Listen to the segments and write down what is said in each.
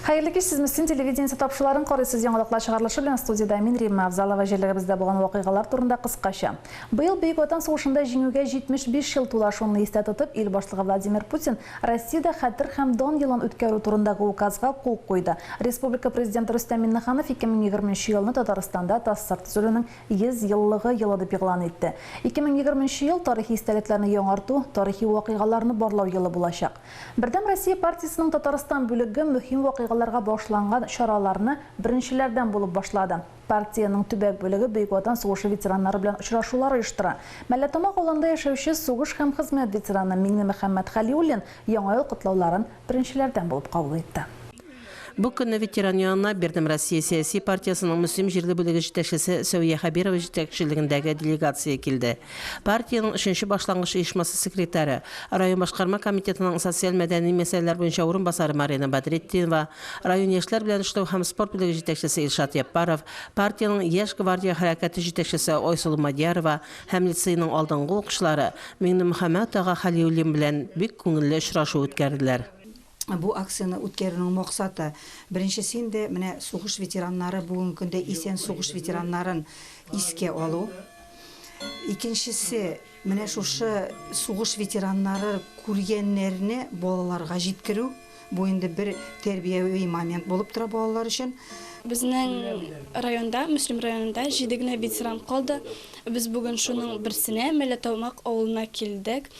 Хәерле кич, сез Мөслим телевидениесе тапшыруларын карыйсыз. Яңалыклар чыгарылышы белән студиядә мин Римма Авзалова. Җирлегебездә булган вакыйгалар турында кыскача. Быел Бөек Ватан сугышында җиңүгә 75 ел тула. Шуны истә тотып, ил башлыгы Владимир Путин Россиядә Хәтер һәм дан елын үткәрү турындагы указга кул куйды. Республика Президенты Рөстәм Миңнеханов 2020 нче елны Татарстанда ТАССР төзелүнең 100 еллыгы елы дип игълан итте. 2020 нче ел тарихи истәлекләрне яңарту, тарихи вакыйгаларны барлау елы булачак. Бердәм Россия партиясенең Татарстан бүлеге мөһим вакыйгаларга багышланган чараларны беренчеләрдән булып башлады. Партиянең төбәк бүлеге Бөек Ватан сугышы ветераннары белән очрашулар оештыра. Мәлләтамак авылында яшәүче сугыш һәм хезмәт ветераны Миңнемөхәммәт Хәлиуллин Яңа ел котлауларын беренчеләрдән булып кабул итте. Бу көнне ветеран янына Бердәм Россия сәяси партиясенең Мөслим җирле бүлеге җитәкчесе Сәвия Хәбирова җитәкчелегендәге делегация килде. Партиянең өченче башлангыч оешмасы секретаре, район башкарма комитетының социаль-мәдәни мәсьәләләр буенча урынбасары Марина Бәдретдинова, район яшьләр белән эшләү һәм спорт бүлеге җитәкчесе Илшат Яппаров, партиянең Яшь гвардия хәрәкәте җитәкчесе Айсылу Мадьярова һәм лицейның алдынгы укучылары Миңнемөхәммәт ага Хәлиуллин белән бик күңелле очрашу үткәрделәр. Бу акцияне үткәрүнең максаты, беренчесе инде, менә сугыш ветераннары, бүгенге көндә исән сугыш ветераннарын искә алу. Икенчесе, менә шушы сугыш ветераннары күргәннәрне балаларга җиткерү. Бу инде бер тәрбияви момент булып тора балалар өчен. Безнең районда, Мөслим районында җиде генә ветеран калды. Без бүген шуның берсенә, Мәлләтамак авылына килдек.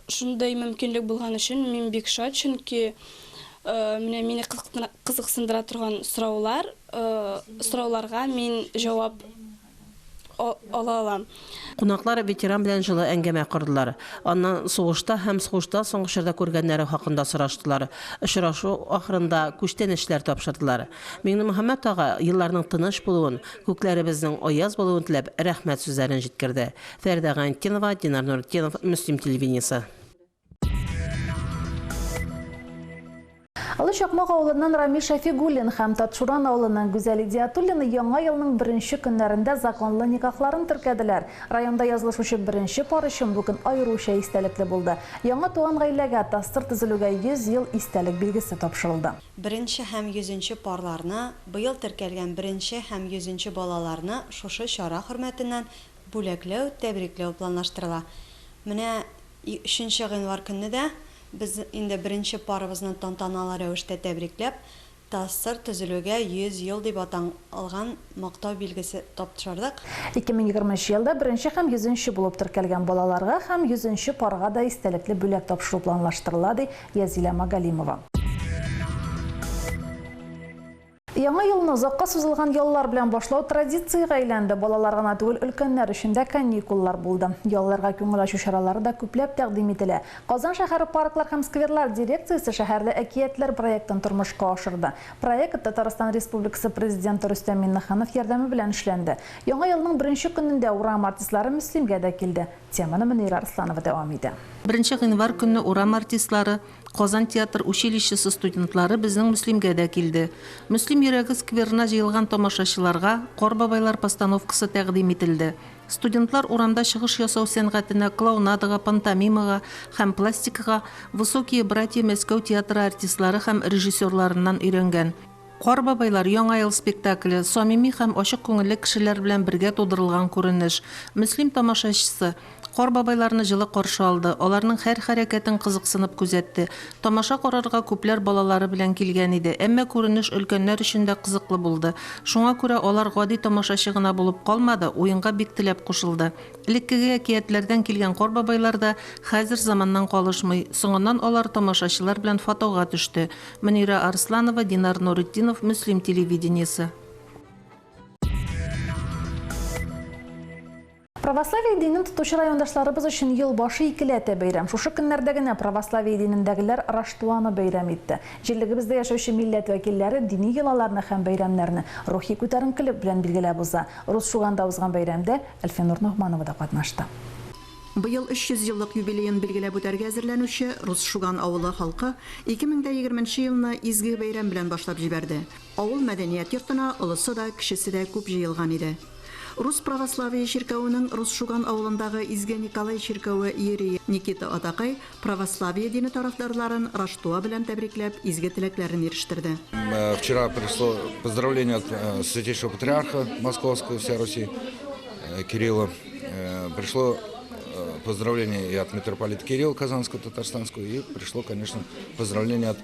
Шундый мөмкинлек булган өчен мин бик шат, чөнки менә мине кызыксындыра торган сораулар, сорауларга мин җавап ала алам. Кунаклар ветеран белән җылы әңгәмә кордылар. Аннан сугышта һәм сугыштан соңгы чорда күргәннәре хакында сораштылар. Очрашу ахырында күчтәнәчләр тапшырдылар. Миңнемөхәммәт ага елларның тыныч булуын, күкләребезнең аяз булуын теләп, рәхмәт сүзләрен җиткерде. Фәридә Гайнетдинова, Динар Нуретдинов, Мөслим телевидениесе. Олы Чакмак авылыннан Рамил Шәфигуллин һәм Татшуран авылыннан Гүзәл Идиатуллина Яңа елның беренче көннәрендә законлы никахларын теркәделәр. Районда язылышучы беренче пар өчен бу көн аеруча истәлекле булды. Яңа туган гаиләгә ТАССР төзелүгә 100 ел истәлек билгесе тапшырылды. Беренче һәм йөзенче парларны, быел теркәлгән беренче һәм йөзенче балаларны шушы чара хөрмәтеннән Бүләкләү, тәбрикләү планлаштырыла. Менә өченче гыйнвар көнне дә без инде беренче парыбызны тантаналы рәвештә тәбрикләп, ТАССР төзелүгә 100 ел дип аталган мактау билгесе тапшырдык. 2020 нче елда беренче һәм йөзенче булып теркәлгән балаларга һәм йөзенче парга да истәлекле бүләк тапшыру планлаштырыла, ди Язилә Магалимова. Яңа елны озакка сузылган яллар белән башлау традициягә әйләнде. Балалар гына түгел, өлкәннәр өчен дә каникуллар булды. Ялларга күңел ачу чаралары да күпләп тәкъдим ителә. Казан шәһәре парклар һәм скверлар дирекциясе Шәһәрле әкиятләр проектын тормышка ашырды. Проект Татарстан Республикасы Президенты Рөстәм Миңнеханов ярдәме белән эшләнде. Яңа елның беренче көнендә урам артистлары Мөслимгә дә килде. Теманы Мөнирә Арсланова дәвам итә. Беренче гыйнвар көнне урам артистлары Казан театр училищесы студентлары безнең Мөслимгә дә килде. Мөслим йөрәге скверына җыелган тамашачыларга Кар бабайлар постановкасы тәкъдим ителде. Студентлар урамда чыгыш ясау сәнгатенә, клоунадага, пантомимага һәм пластикага Высокие братья Мәскәү театры артистлары һәм режиссерларыннан өйрәнгән. Кар бабайлар, Яңа ел спектакле, самими һәм ачык күңелле кешеләр белән бергә тудырылган күренеш. Мөслим тамашачысы Кар бабайларны җылы каршы алды, аларның һәр хәрәкәтен кызыксынып күзәтте. Тамаша карарга күпләр балалары белән килгән иде, әмма күренеш өлкәннәр өчен дә кызыклы булды. Шуңа күрә алар гади тамашачы гына булып калмады, уенга бик теләп кушылды. Элеккеге әкиятләрдән килгән кар бабайлар да хәзер заманнан калышмый. Соңыннан алар тамашачылар белән фотога төште. Мөнирә Арсланова, Динар Нуретдинов, Мөслим телевидениесе. Православие динен тотучы райондашларыбыз өчен ел башы икеләтә бәйрәм. Шушы көннәрдә генә православие динендәгеләр Раштуаны бәйрәм итте. Җирлегебездә яшәүче милләт вәкилләре дини йолаларны һәм бәйрәмнәрне рухи күтәренкелек белән билгеләп уза. Рус Шуганда узган бәйрәмдә Әлфинур Ногманова да катнашты. Быел 300 еллык юбилеен билгеләп үтәргә әзерләнүче Рус Шуган авылы халкы 2020 нче елны изге бәйрәм белән башлап җибәрде. Авыл мәдәният йортына олысы да, кечесе дә күп җыелган иде. Рус православие чиркәвенең Рус Шуган авылындагы Изге Николай чиркәве иерее Никита атакай православие дине тарафдарларын Раштуа белән тәбрикләп, изге теләкләрен ирештерде. Вчера пришло поздравление от Святейшего Патриарха Московского и всей Руси Кирилла. Пришло поздравление и от митрополита Кирилла Казанского, Татарстанского, и пришло, конечно, поздравление от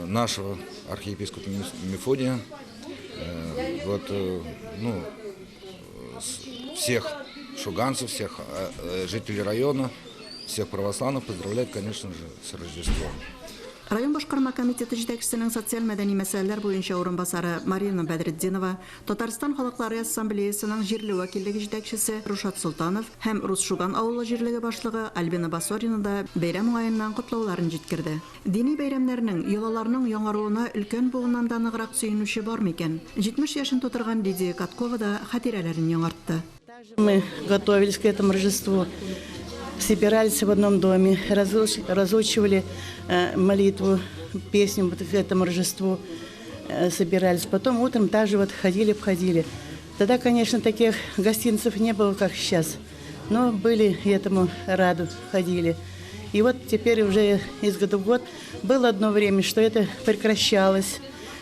нашего архиепископа Мефодия. Вот, ну, всех шуганцев, всех жителей района, всех православных поздравляет, конечно же, с Рождеством. Район башкарма комитеты җитәкчесенең социаль-мәдәни мәсьәләләр буенча урынбасары Марина Бәдретдинова, Татарстан халыклары ассамблеясының җирле вәкиллеге җитәкчесе Рушат Солтанов һәм Рус Шуган авылы җирлеге башлыгы Альбина Басорина да бәйрәм уңаеннан котлауларын җиткерде. Дини бәйрәмнәрнең, йолаларның яңаруына өлкән буыннан да ныграк сөенүче бар микән? 70 яшен тутырган Лидия Каткова да хатирәләрен яңартты. Мы готовились к этому Рождеству, собирались в одном доме, разучивали молитву, песню вот к этому Рождеству, собирались. Потом утром также вот ходили, входили. Тогда, конечно, таких гостинцев не было, как сейчас, но были и этому рады, ходили. И вот теперь уже из года в год было одно время, что это прекращалось.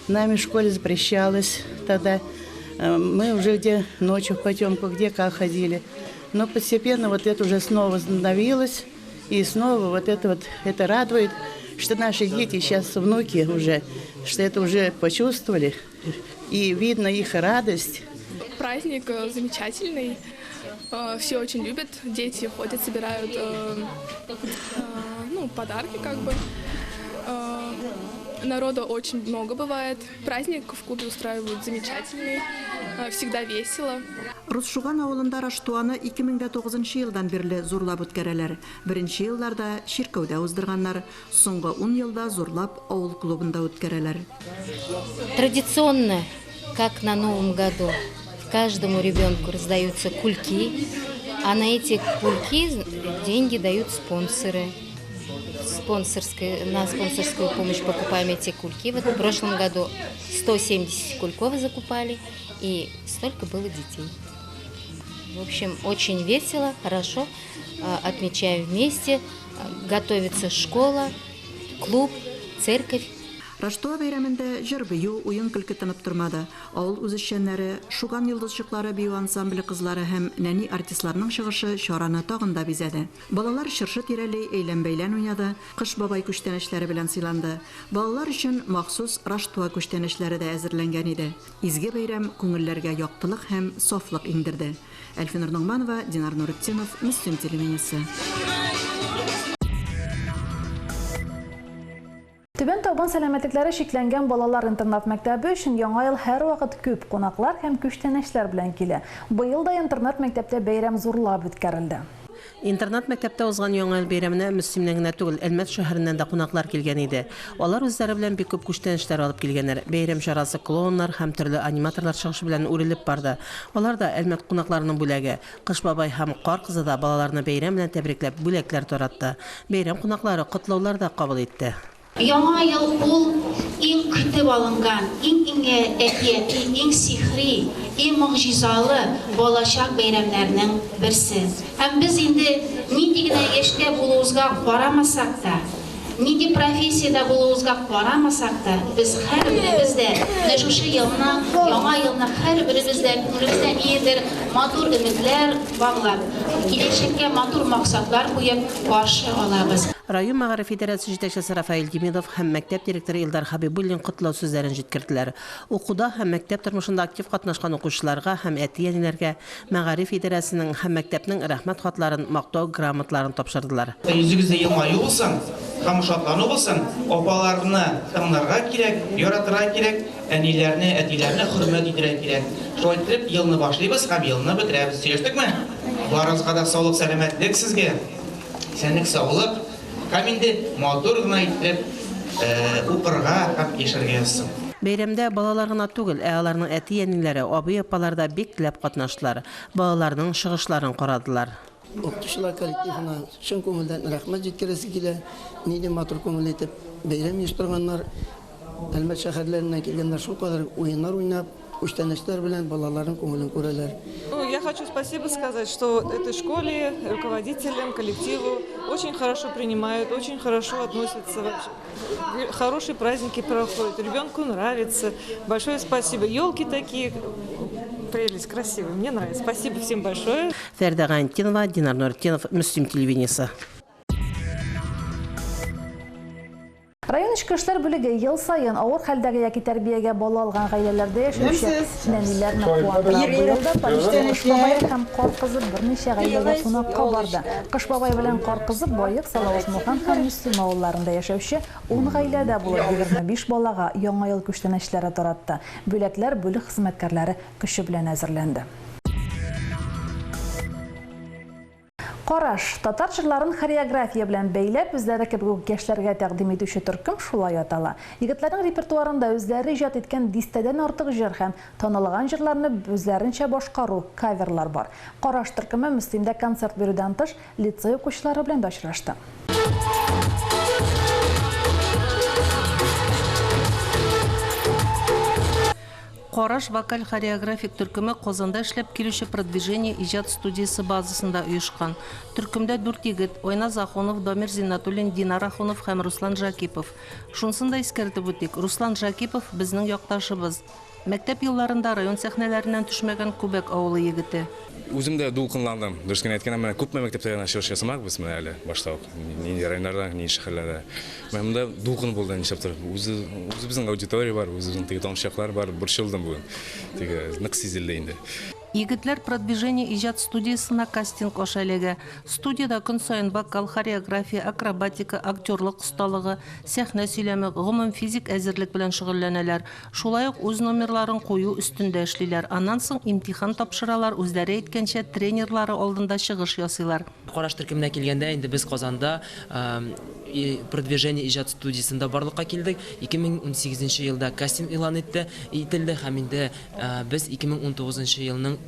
Нами в школе запрещалось тогда. Мы уже где ночью в потемку, где как ходили. Но постепенно вот это уже снова возобновилось. И снова вот это радует, что наши дети сейчас, внуки уже, что это уже почувствовали. И видно их радость. Праздник замечательный. Все очень любят. Дети ходят, собирают ну, подарки как бы. Народа очень много бывает. Праздник в клубе устраивают замечательный. Всегда весело. Рус Шуган авылында Раштуаны 2009 елдан бирле зурлап үткәрәләр. Беренче елларда чиркәүдә уздырганнар, соңгы 10 елда зурлап авыл клубында үткәрәләр. Традиционно, как на Новом году, каждому ребенку раздаются кульки, а на эти кульки деньги дают спонсоры. На спонсорскую помощь покупаем эти кульки. Вот в прошлом году 170 кульков закупали, и столько было детей. В общем, очень весело, хорошо. Отмечаем вместе. Готовится школа, клуб, церковь. Раштуа бәйрәмендә җыр-бию, уен-көлке тынып тормады. Авыл үзешчәннәре, Шуган йолдызчыклары бию ансамбле кызлары һәм нәни артистларның чыгышы чараны тагын да бизәде. Балалар чыршы тирәли әйлән-бәйлән уйнады, Кыш бабай күчтәнәчләре белән сыйланды. Балалар өчен махсус Раштуа күчтәнәчләре дә әзерләнгән иде. Изге бәйрәм күңелләргә яктылык һәм сафлык иңдерде. Әлфинур Ногманова, Динар Нуретдинов, Мөслим телевидениесе. Түбән Табын сәламәтлекләре чикләнгән балалар интернат мәктәбе өчен яңа ел һәрвакыт күп кунаклар һәм күчтәнәчләр белән килә. Быел да интернат мәктәптә бәйрәм зурлап үткәрелде. Интернат мәктәптә узган яңа ел бәйрәменә Мөслимнән генә түгел, Әлмәт шәһәреннән дә кунаклар килгән иде. Алар үзләре белән бик күп күчтәнәчләр алып килгәннәр. Бәйрәм чарасы клоуннар һәм төрле аниматорлар чыгышы белән үрелеп барды. Алар да Әлмәт кунакларының бүләге. Кыш бабай һәм Кар кызы да балаларны бәйрәм белән тәбрикләп бүләкләр таратты. Бәйрәм кунаклары котлаулар да кабул итте. Яңа ел ул иң көтеп алынган, иң-иң әкияти, иң сихри, иң могҗизалы балачак бәйрәмнәренең берсе. Һәм без инде нинди генә яшьтә булуыбызга карамасак та, нинди профессиядә булуыбызга карамасак та, без һәрберебез дә менә шушы елны, яңа елны һәрберебез дә күңелебездә ниндидер матур өметләр баглап, киләчәккә матур максатлар куеп каршы алабыз. Район мәгариф идарәсе җитәкчесе Рафаэль Демидов һәм мәктәп директоры Илдар Хәбибуллин котлау сүзләрен җиткерделәр. Укуда һәм мәктәп тормышында актив катнашкан укучыларга һәм әти-әниләргә мәгариф идарәсенең һәм мәктәпнең рәхмәт хатларын, мактау грамоталарын тапшырдылар. Йөзегездә елмаю булсын, һәм шатлану булсын, апаларны тыңларга кирәк, яратырга кирәк, әниләрне, әтиләрне хөрмәт итәргә кирәк. Шулай итеп, елны башлыйбыз һәм елны бетерәбез. Сөйләштекме? Барыгызга да саулык, сәламәтлек сезгә. Исәнлек, саулык. Һәм инде матур гына итеп укырга һәм яшәргә язсын. Бәйрәмдә балалар гына түгел, ә аларның әти-әниләре, абый-апалары да бик теләп катнаштылар. Балаларның чыгышларын карадылар. Укытучылар коллективына чын күңелдән рәхмәт җиткерәсе килә. Нинди матур күңел итеп бәйрәм оештырганнар. Әлмәт шәһәрләреннән килгәннәр шулкадәр уеннар уйнап, күчтәнәчләр белән балаларның күңелен күрәләр. Ну, я хочу спасибо сказать, что этой школе, руководителям, коллективу очень хорошо принимают, очень хорошо относятся вообще. Хорошие праздники проходят, ребенку нравится. Большое спасибо. Елки такие, прелесть, красивые, мне нравится. Спасибо всем большое. Фәрдә Гайнетдинова, Динар Нуретдинов, Мөслим телевидениесе. Район эчке эшләр бүлеге ел саен авыр хәлдәге яки тәрбиягә бала алган гаиләләрдә яшәүче нәниләрне куандыра. Быел да полиция Кыш бабае һәм Кар кызы берничә гаиләгә кунакка барды. Кыш бабай белән Кар кызы Баек, Салават Мухан һәм Мөслим авылларында яшәүче ун гаиләдә булып, 25 балага Яңа ел күчтәнәчләре таратты. Бүләкләр бүлек хезмәткәрләре көче белән әзерләнде. Караш, татар җырларын хореография белән бәйләп, үзләре кебек үк яшьләргә тәкъдим итүче төркем шулай атала. Егетләрнең репертуарында үзләре иҗат иткән дистәдән артык җыр һәм танылган җырларны үзләренчә башкару, каверлар бар. Караш төркеме Мөслимдә концерт бирүдән тыш, лицей укучылары белән дә очрашты. Караш вокаль-хореографик төркеме Казанда эшләп килүче Продвижение иҗат студиясе базасында оешкан. Төркемдә дүрт егет, Айназ Ахунов, Дамир Зиннәтуллин, Динар Ахунов һәм Руслан Жакипов. Шунысын да искәртеп үтик, Руслан Жакипов, безнең якташыбыз. Мәктәп елларында район сәхнәләреннән төшмәгән Күбәк авылы егете. Үзем дә дулкынландым. Дөрес генә әйткәндә, менә күпме мәктәптә генә чыгыш ясамадык без менә әле башта ук. Нинди районнарда, нинди шәһәрләрдә. Менә монда дулкын булды нишләптер. Үзе, үзебезнең аудитория бар, үзебезнең теге танышчаклар бар. Борчылдым бүген. Теге нык сизелде инде. Егетләр Продвижение иҗат студиясенә кастинг аша эләгә. Студиядә көн саен вокал, хореография, акробатика, актерлык осталыгы, сәхнә сөйләме, гомум физик әзерлек белән шөгыльләнәләр. Шулай ук үз номерларын кую өстендә эшлиләр. Аннан соң имтихан тапшыралар, үзләре әйткәнчә, тренерлары алдында чыгыш ясыйлар. Караш төркеменә килгәндә, инде без Казанда Продвижение иҗат студиясендә барлыкка килдек. 2018 нче елда кастинг игълан итте, ителде һәм инде без 2019 нчы елның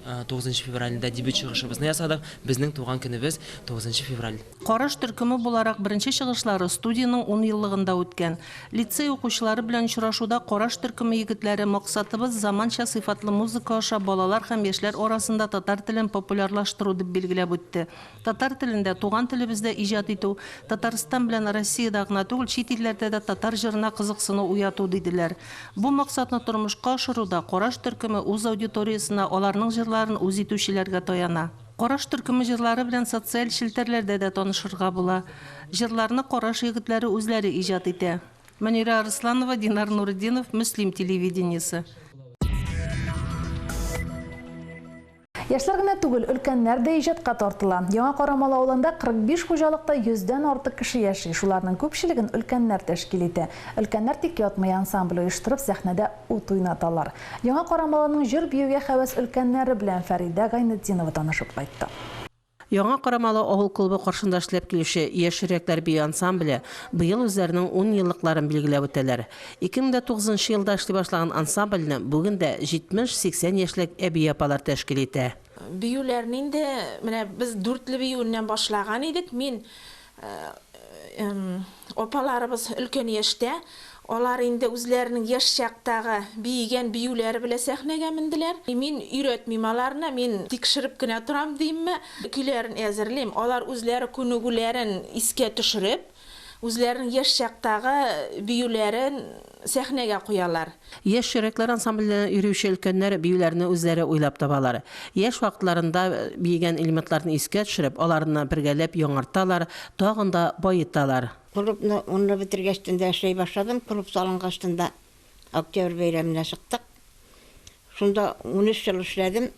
9 нчы февралендә дебют чыгышыбызны ясадык. Безнең туган көнебез 9 нчы февраль. Караш төркеме буларак беренче чыгышлары студиянең ун еллыгында үткән. Лицей укучылары белән очрашуда Караш төркеме егетләре Максатыбыз, заманча сыйфатлы музыка аша балалар һәм яшьләр арасында татар телен популярлаштыру, дип билгеләп үтте. Татар телендә, туган телебездә иҗат итү, Татарстан белән Россиядә гына түгел, чит илләрдә дә татар җырына кызыксыну уяту, диделәр. Бу максатны тормышка ашыруда Караш төркеме үз аудиториясенә, аларның җырларын үз итүчеләргә таяна. Караш төркеме җырлары белән социаль челтәрләрдә дә танышырга була. Җырларны Караш егетләре үзләре иҗат итә. Мөнирә Арысланова, Динар Нуретдинов, Мөслим телевидениесе. Яшьләр генә түгел, өлкәннәр дә иҗатка тартыла. Яңа Карамалы авылында 45 хуҗалыкта йөздән артык кеше яши. Шуларның күпчелеген өлкәннәр тәшкил итә. Өлкәннәр тик ятмый, ансамбль оештырып, сәхнәдә ут уйнаталар. Яңа Карамалының җыр-биюгә һәвәс өлкәннәре белән Фәридә Гайнетдинова танышып кайтты. Яңа Карамалы авыл клубы каршында эшләп килүче Яшь йөрәкләр бию ансамбле быел үзләренең ун еллыкларын билгеләп үтәләр. 2009 нчы елда эшли башлаган ансамбльне бүген дә 70-80 яшьлек әби-апалар тәшкил итә. Биюләрне инде менә без дүртле биюеннән башлаган идек. Мин Апаларыбыз өлкән яшьтә, алар инде үзләренең яшь чактагы биегән биюләре белән сәхнәгә менделәр. Мин өйрәтмим аларны, мин тикшереп кенә торам димме, көйләрен әзерлим. Алар үзләре күнегүләрен искә төшереп, үзләренең яшь чактагы биюләрен сәхнәгә куялар. Яшь йөрәкләр ансамбленә йөрүче өлкәннәр биюләрне үзләре уйлап табалар. Яшь вакытларында биегән элементларны искә төшереп, аларны бергәләп яңарталар, тагын да баеталар. Клубны унны бетергәчтен дә эшләй башладым. Клуб салынгачтын да Октябрь бәйрәменә чыктык. Шунда 13 ел эшләдем.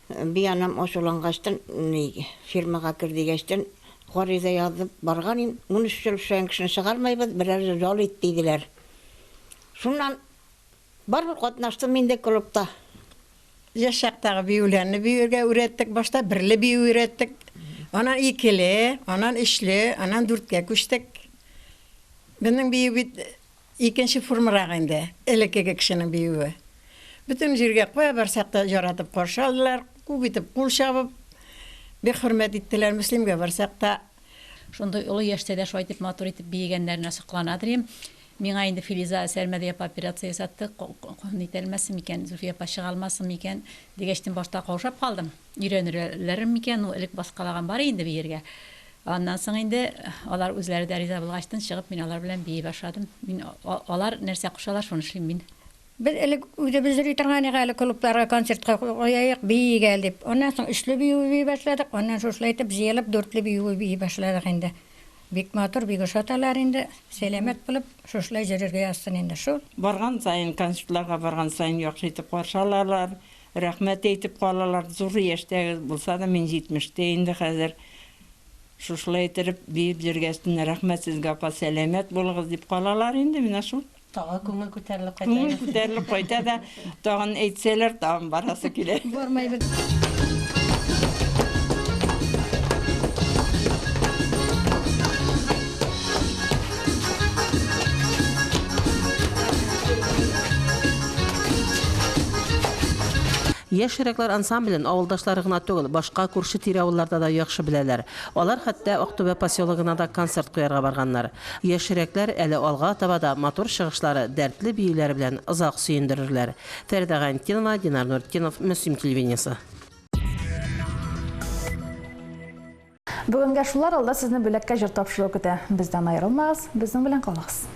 Бианам ачулангачтын, ни, фирмага кер дигәчтен, гариза язып барган идем. 13 ел эшләгән кешене чыгармыйбыз, берәр ел ял ит, диделәр. Шуннан барыбер катнаштым инде клубта. Яшь чактагы биюләрне биергә өйрәттек. Башта берле бию өйрәттек. Аннан икеле, аннан өчле, аннан дүрткә күчтек. Безнең бию бит икенче формарак инде, элеккеге кешенең биюе. Бөтен җиргә кая барсак та яратып каршы алдылар, күп итеп кул чабып, бик хөрмәт иттеләр. Мөслимгә барсак та. Шундый олы яшьтә дә шулай итеп матур итеп биегәннәренә сокланадыр идем. Миңа инде Филиза Сәрмәди апа операция ясатты, нитәлмәсем микән, Зөлфия апа чыга алмасым микән дигәчтен башта каушап калдым. Өйрәнерләрем микән, ну элек баскалаган бар инде биергә. Аннан соң инде алар үзләре дә риза булгачтын чыгып мин алар белән бии башладым. Мин алар нәрсә кушалар, шуны эшлим мин. Без элек үзебез йөри торган идек әле клубларга концертка куяйык, биик әле дип. Аннан соң өчле бию бии башладык, аннан шушылай итеп җыелып дүртле бию бии башладык инде. Бик матур, бик ошаталар инде. Сәламәт булып, шушылай йөрергә язсын инде шул. Барган саен, концертларга барган саен яхшы итеп каршы алалар, рәхмәт әйтеп калалар. Зур яшьтәге булса да, мин җитмештә инде хәзер. Шушылай иттереп биеп йөргәчтен, рәхмәт сезгә, апа, сәламәт булыгыз, дип калалар инде, менә шул. Тагы күңел күтәрелеп кайта. Күңел күтәрелеп кайта да, тагын әйтсәләр, тагын барасы килә. Бармайбыз. Яшь йөрәкләр ансамблен авылдашлары гына түгел, башка күрше-тирә авылларда да яхшы беләләр. Алар хәтта Актүбә поселогына да концерт куярга барганнар. Яшь йөрәкләр әле алга таба да матур чыгышлары, дәртле биюләре белән озак сөендерерләр. Фәридә Гайнетдинова, Динар Нуртдинов, Мөслим телевидениесе. Бүгенгә шулар, алда сезне бүләккә җыр тапшыру көтә. Бездән аерылмагыз, безнең белән калыгыз.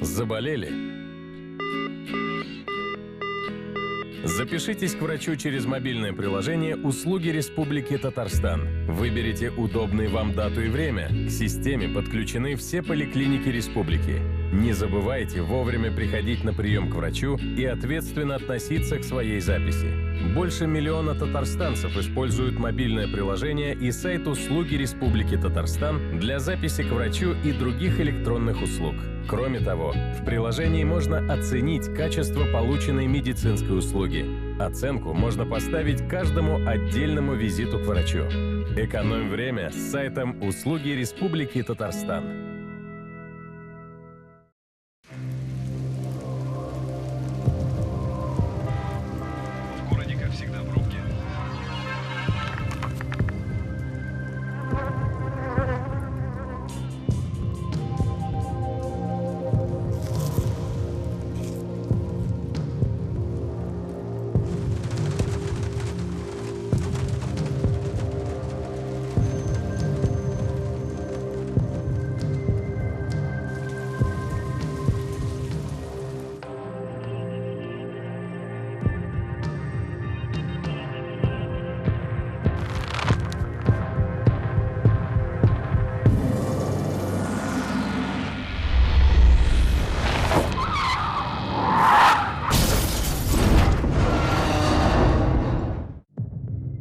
Заболели? Запишитесь к врачу через мобильное приложение «Услуги Республики Татарстан». Выберите удобные вам дату и время. К системе подключены все поликлиники республики. Не забывайте вовремя приходить на прием к врачу и ответственно относиться к своей записи. Больше миллиона татарстанцев используют мобильное приложение и сайт «Услуги Республики Татарстан» для записи к врачу и других электронных услуг. Кроме того, в приложении можно оценить качество полученной медицинской услуги. Оценку можно поставить каждому отдельному визиту к врачу. Экономь время с сайтом «Услуги Республики Татарстан». В городе, как всегда, пробки.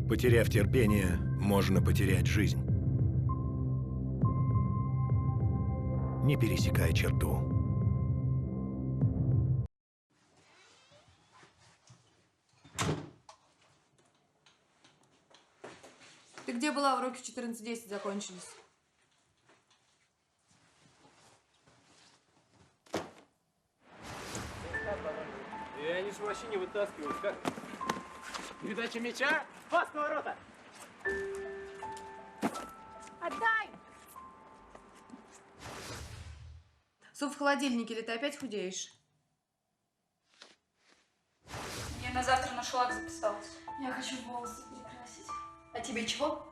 Потеряв терпение, можно потерять жизнь. Не пересекай черту. Ты где была? Уроки в 14:10 закончились. вообще не вытаскивают. Как? Передача мяча. Пас на ворота. Отдай! Суп в холодильнике, или ты опять худеешь? Я на завтра на шлак записалась. Я хочу волосы перекрасить. А тебе чего?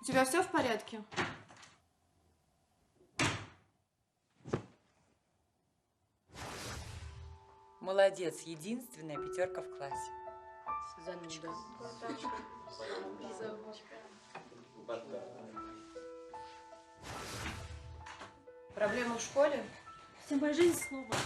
У тебя все в порядке? Молодец, единственная пятерка в классе. Зануда. Проблемы в школе? Вся моя жизнь слово.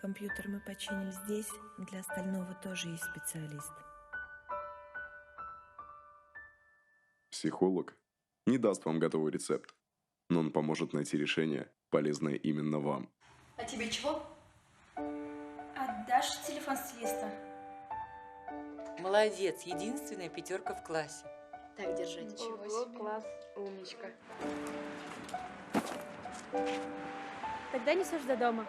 Компьютер мы починим здесь, для остального тоже есть специалист. Психолог не даст вам готовый рецепт, но он поможет найти решение, полезное именно вам. А тебе чего? Отдашь телефон стилиста? Молодец, единственная пятерка в классе. Так держать. Ничего себе. Класс, умничка. Тогда несешь до дома.